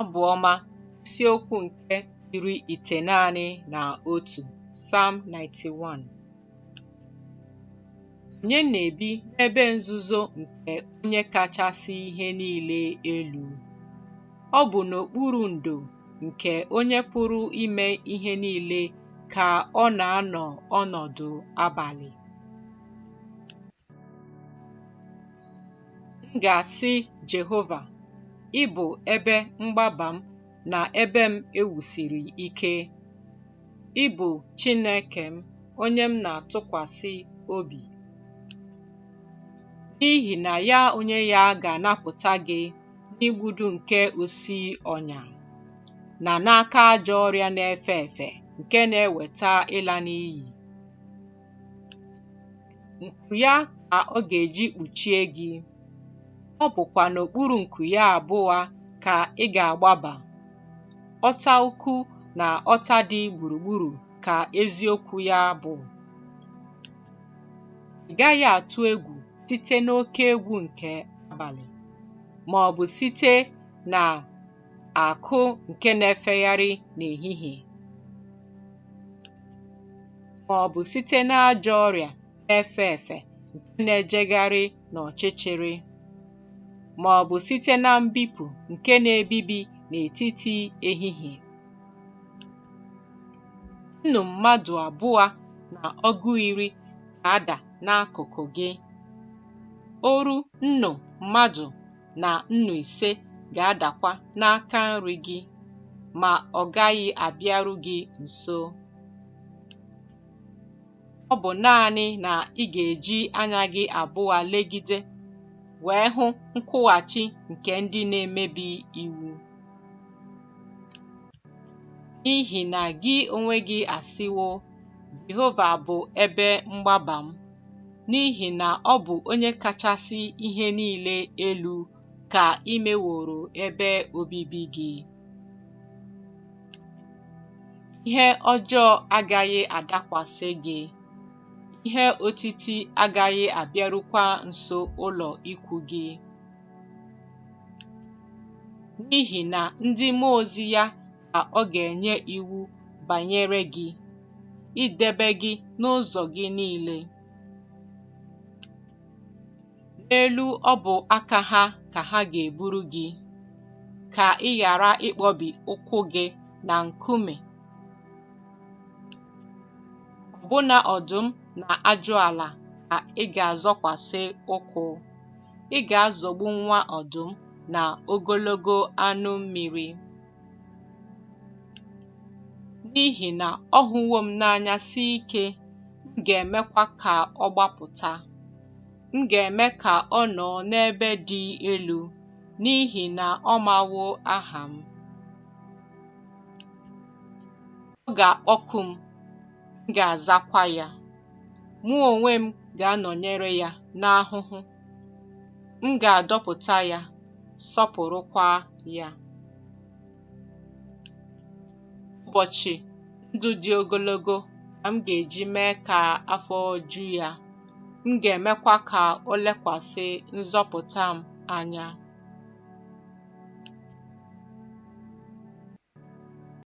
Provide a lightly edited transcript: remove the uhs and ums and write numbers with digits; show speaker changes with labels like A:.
A: Abụ Ọma, isiokwu nke 91, Psalm 91. Onye na-ebi n'ebe nzuzo nke Onye kachasị ihe niile elu? Ọ bụ n'okpuru ndo nke Onye pụrụ ime ihe niile ka ọ na-anọ ọnọdụ abalị. M ga-asị Jehova, Ị bụ ebe mgbaba m na ebe m e wusiri ike. Ị bụ Chineke m, onye m na-atụkwasị obi. N'ihi na ya onwe ya ga-anapụta gị n'igbudu nke osi ọnya, na n'aka ajọ ọrịa na-efe efe nke na-eweta ịla n'iyi. Nku ya ka ọ ga-eji kpuchie gị, ọ bụkwa n'okpuru nku ya abụọ ka ị ga-agbaba. Ọta ukwu na ọta dị gburugburu ka eziokwu ya bụ. Ị gaghị atụ egwu site n'oke egwu nke abalị, ma ọ bụ site na akụ nke na-efegharị n'ehihie, ma ọ bụ site n'ajọ ọrịa na-efe efe nke na-ejegharị n'ọchịchịrị, ma ọ bụ site na mbipụ nke na-ebibi n'etiti ehihie. Nnu mmadụ abụọ na ọgụ iri ga-ada n'akụkụ gị, oru nnu mmadụ na nnu ise ga-adakwa n'aka nri gị, ma ọ gaghị abịaru gị nso. Ọ bụ naanị na ị ga-eji anya gị abụọ legide, wee hụ nkwụghachi nke ndị na-emebi iwu. N'ihi na gị onwe gị asịwo, Jehova bụ ebe mgbaba m, n'ihi na ọ bụ Onye kachasị ihe niile elu ka i meworo ebe obibi gị. Ihe ọjọọ agaghị adakwasị gị, ihe otiti agaghị abịarukwa nso ụlọ ikwu gị. N'ihi na ndị mmụọ ozi ya ka ọ ga-enye iwu banyere gị, idebe gị n'ụzọ gị niile. N'elu ọbụ aka ha ka ha ga-eburu gị, ka ị ghara ịkpọbi ụkwụ gị na nkume. Ọbụna ọdụm na ajụala ka ị ga-azọkwasị ụkwụ, ị ga-azọgbu nwa ọdụm na ogologo anụ mmiri. N'ihi na ọ hụwo m n'anya sie ike, m ga-emekwa ka ọ gbapụta. M ga-eme ka ọ nọọ n'ebe dị elu, n'ihi na ọ mawo aha m. Ọ ga-akpọku m, m ga-azakwa ya. Mụ onwe m ga-anọnyere ya n'ahụhụ. M ga-adọpụta ya, sọpụrụkwa ya. Ụbọchị ndụ dị ogologo ka m ga-eji mee ka afọ ju ya, m ga-emekwa ka o lekwasị nzọpụta m anya.